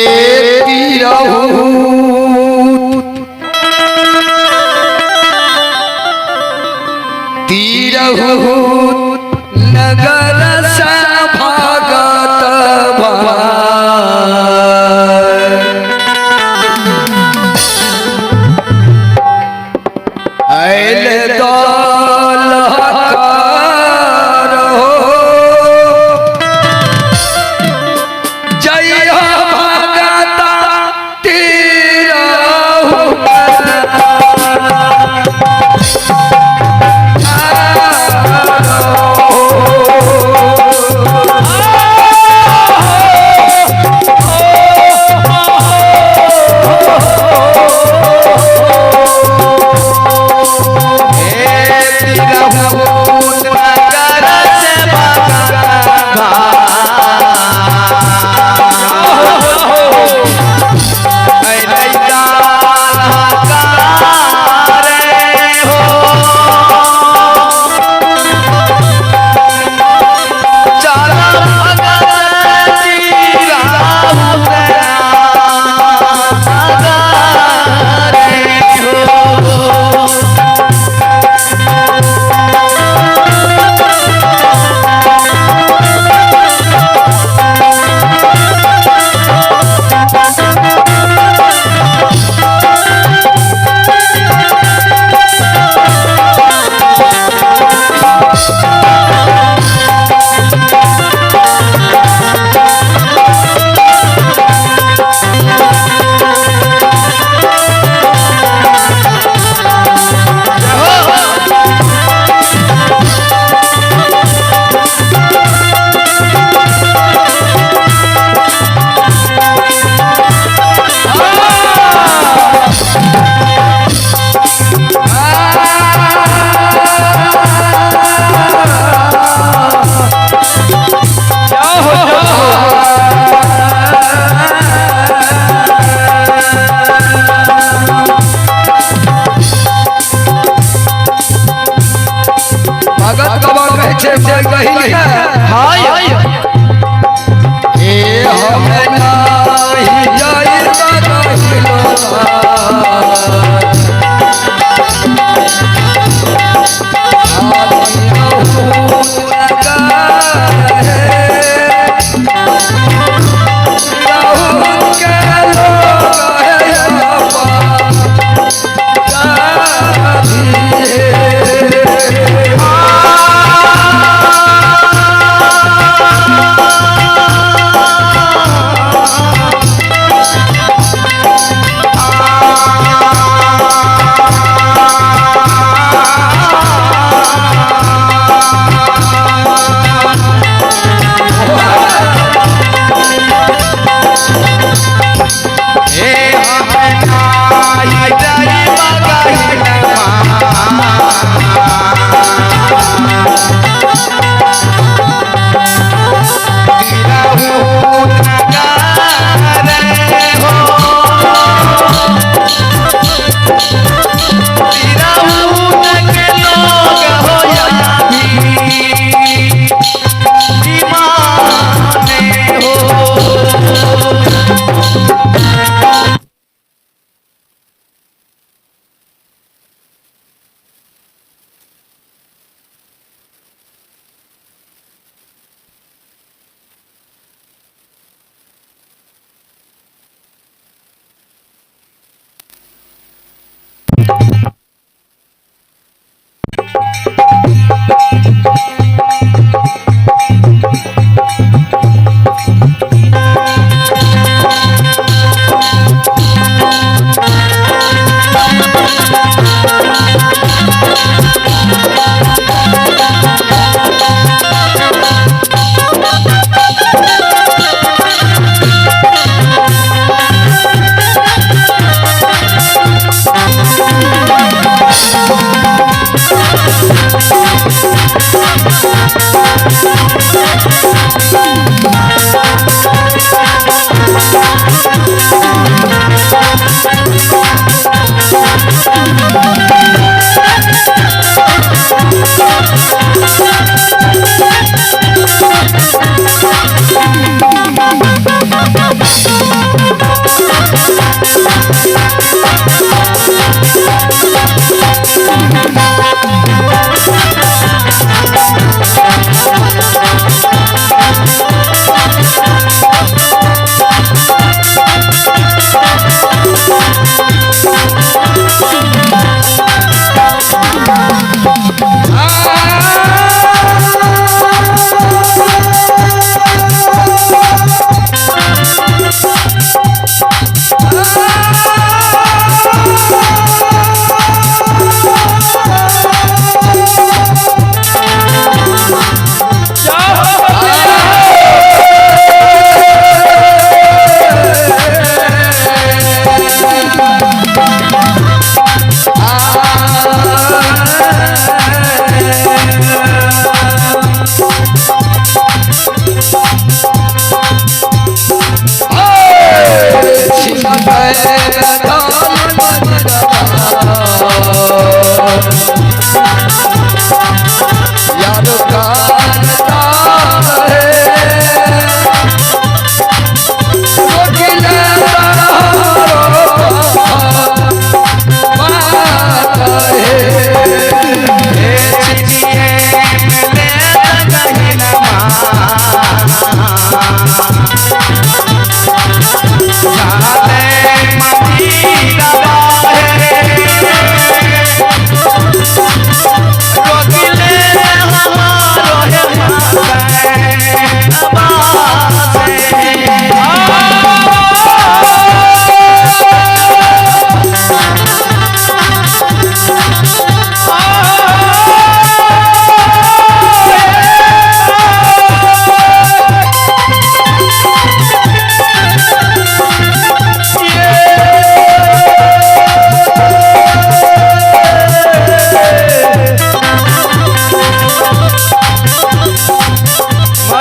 ए तिरहुत तिरहुत नगर से भगत आयल दल हो जय भगत तिरहुत।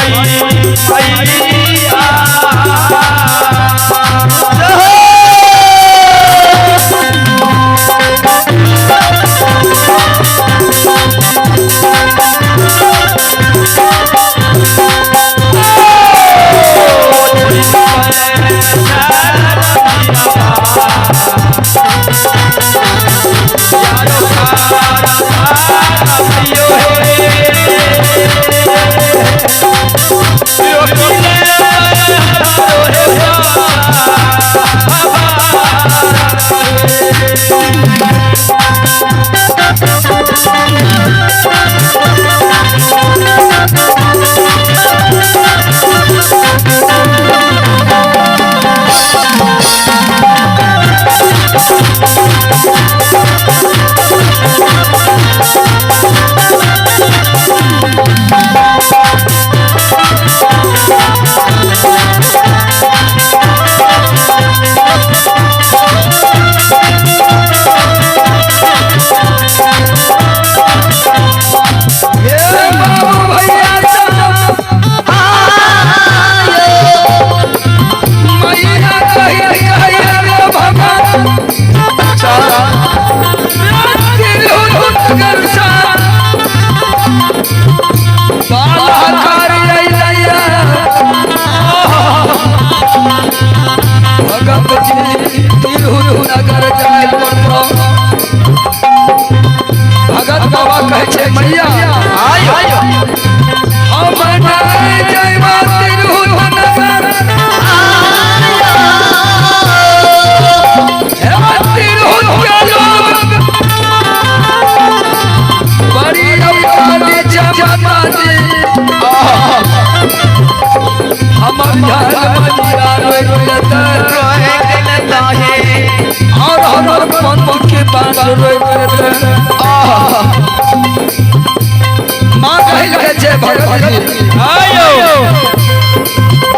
मैया। हे बाबू भैया सब मैया कही कही रे भगवान तिरहुत कर सा बाला कारी भगत जी तिरहुत नगर जाय पड़तो। भगत बाबा कहै छै मैया हम नहीं जयबा तिरहुत नगर, हे तिरहुत के लोग बड़ी अपराधी जमाती, हमर जान मजिया रोक लेतै और हमर पंथ के बाँस रोक लेतै। माँ कहै छै भगत जी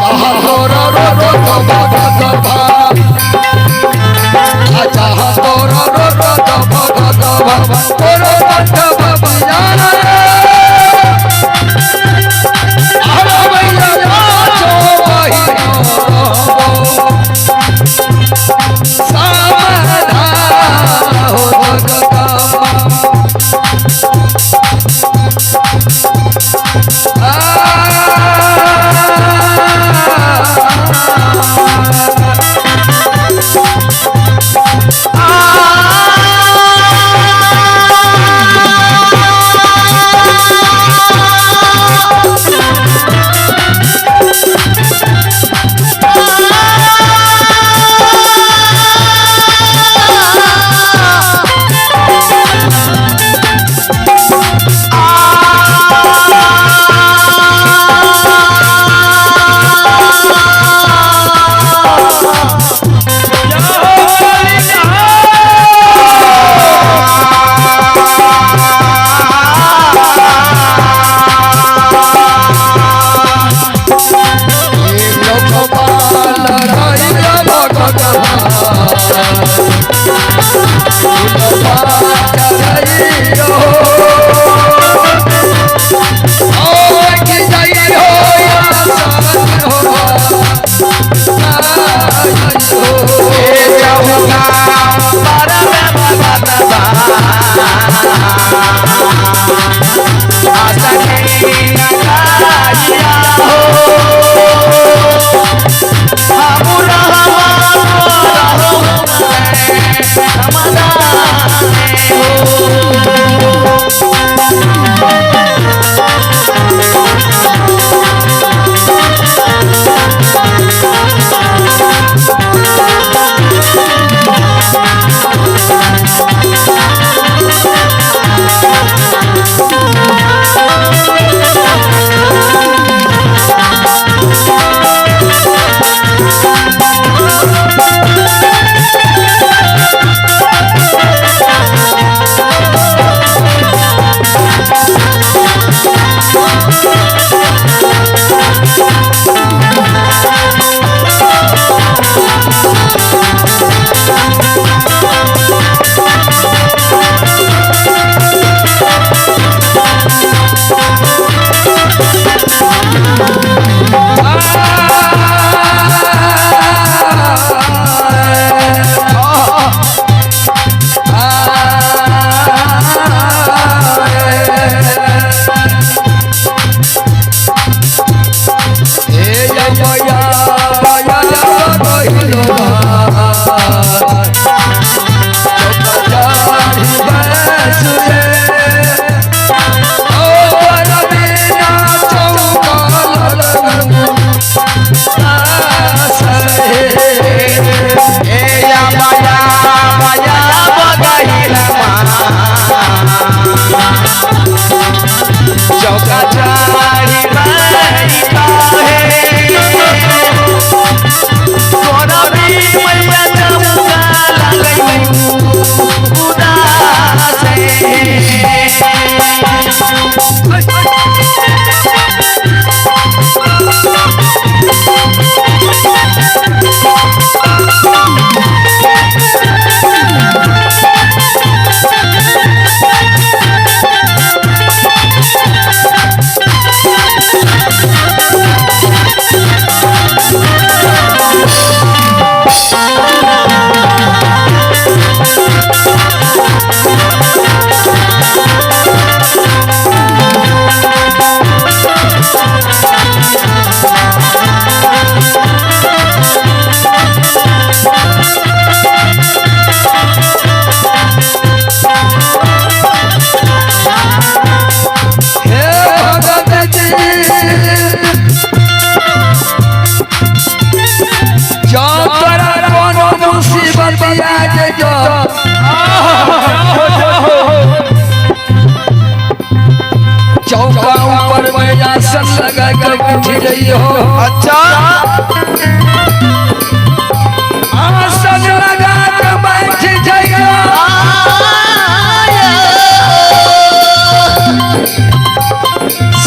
कहा तोरा रो रो रो भगत भाव, चाहा तोरा रो रो रो भगत भाव, तोरो पंथ बबिया हर मैया पाछो बहिनो सावधान हो जगदम्बा। आ जइयो। अच्छा। आसन लगा के बैठ जइयो।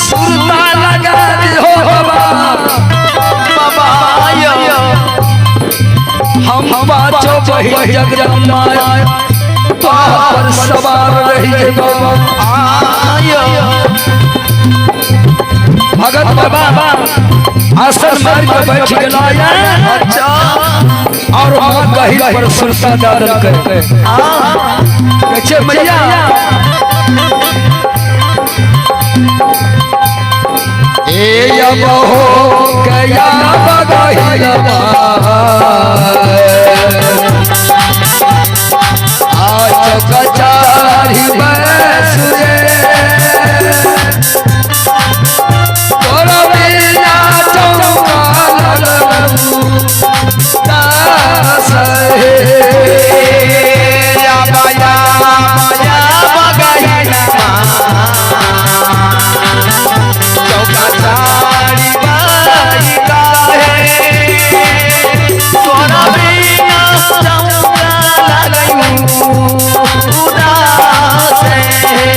सुरता लगा दिहो बाबा। बाबा हम पाँचों बहिन जगदम्बा पर सवार रही जइबो। भगत बाबा आसन मार के बैठ गेला। अच्छा। और माँ गहिल पर सुरता दादल के कहै मैया ए अब हो गया बगहिलवा आज कचारी बैसुरे तोरा बिना चौका लगलू दास हे। या बाया बाया बगहिलवा चौका चारी बाई काहे तोरा बिना चौका लगलू उदास हे।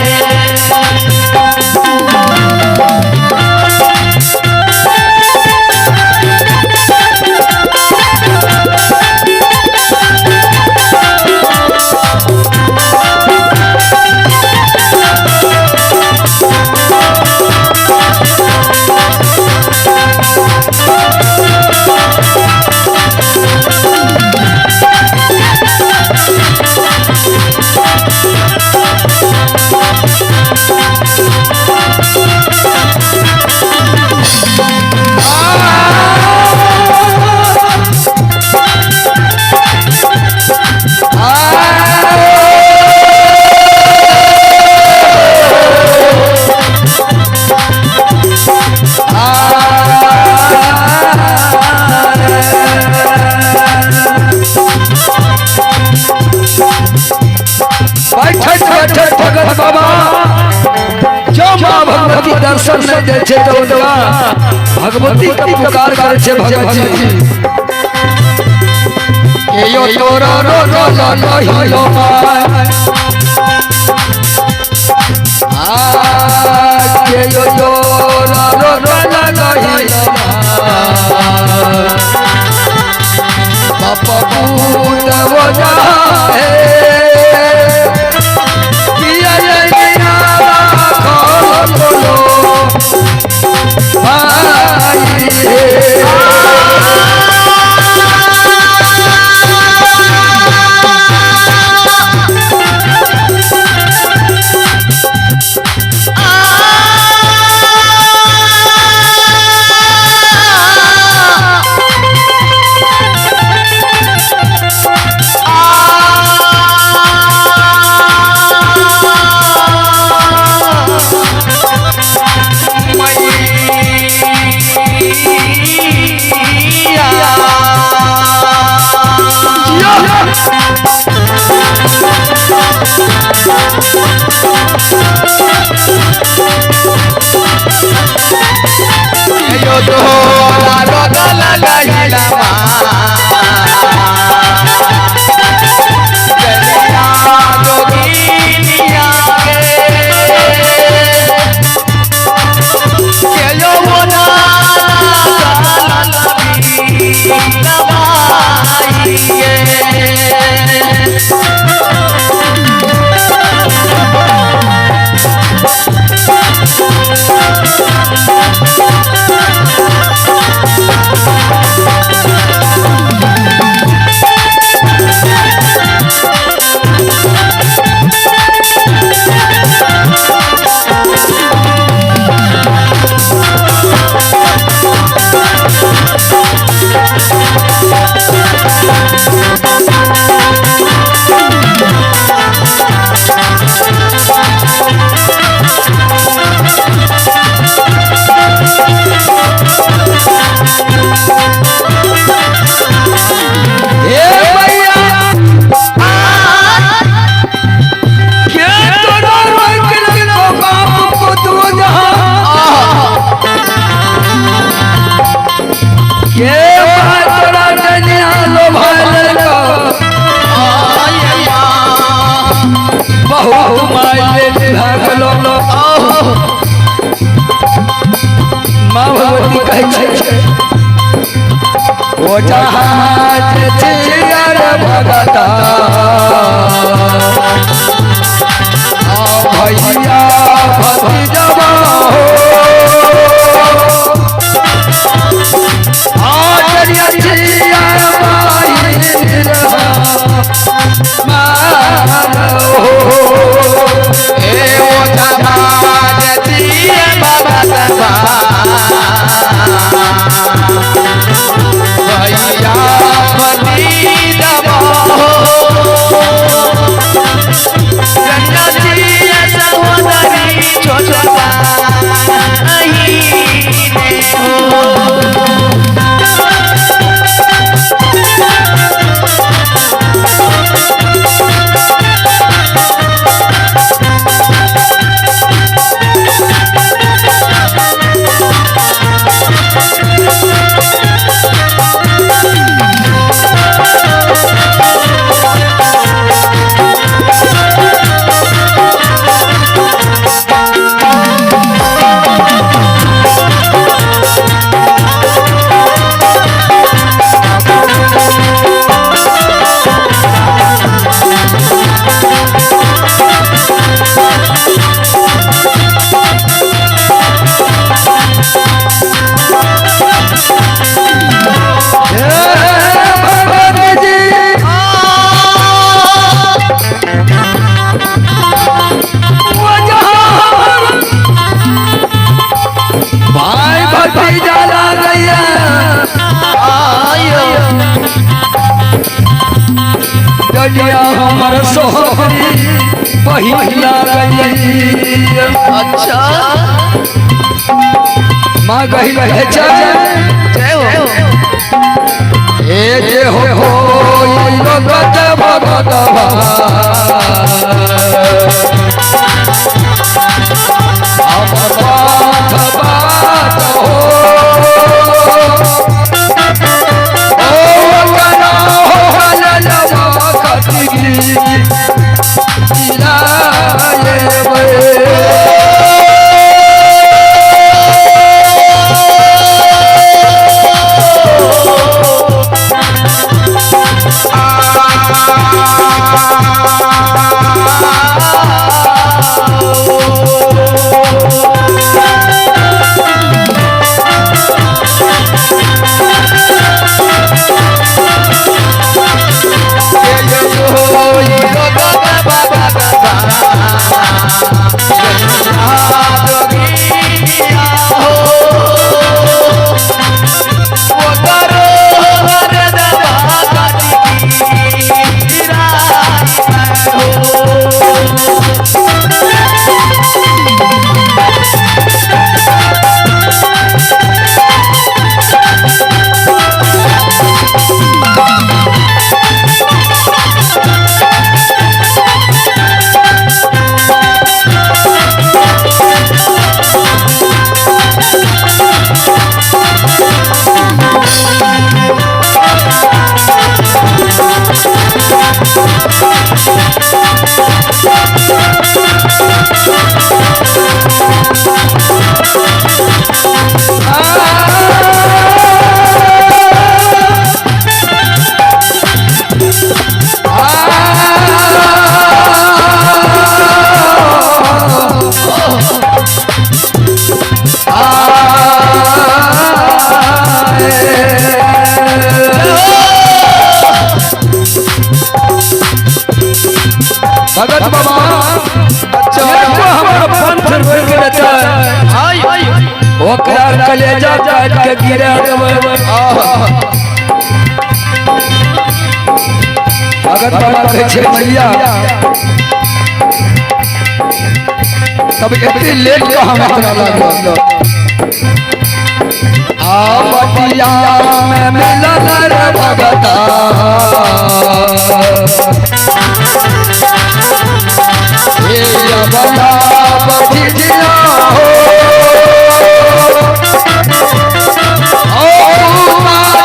बैठत बैठत भगत बाबा जो माँ भगवती दर्शन नहीं दे छे तो उनका भगवती के पुकार करे छे भगत जी। यो तोरा रो रो लो लो लो आ के यो तोरा रो रो लो लो बाप पूत वो जाए किया ये खोलो भाई। ये तोरा डनिया लोभा ललका बहु माय ले भागलो। माँ भगवती कहै छै ओ जहाज चियर भगता भैया भतीजवा हो हमर सोहरी पहिला गई। अच्छा माँ कही रहे जय हो ए जे हो भगत भगत बात हो भगत बाबा हमारा पंथ रोक देता ओकरा कलेजा काट के गिरा देबै। भगत बाबा कहै छै भैया तब एते लेट के हम इतना लागल आ बटिया में मिलल रे भगता बला भतीजिया हो ओ माँ।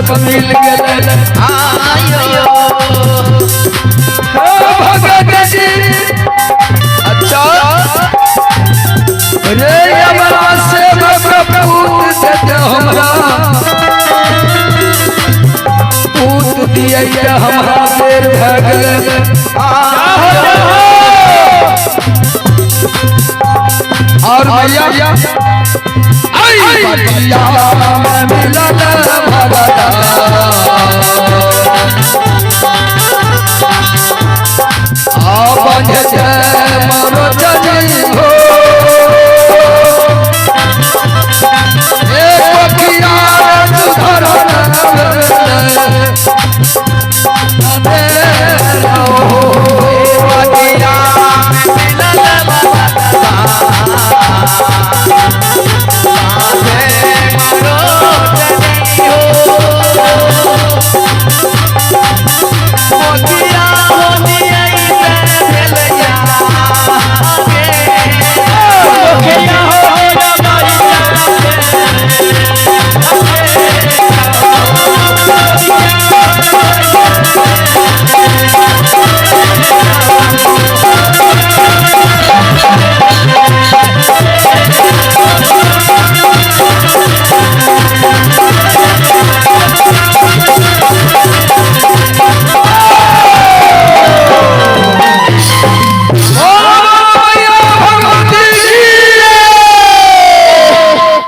सेवक मिल गेलै। आयो। हे भगत जी। अच्छा। रे हमरा सेवक पूत दे हमरा, पूत दिए हमरा देर भऽ गेलै। और भैया आई बटिया में मिलल भगत, आ बंझ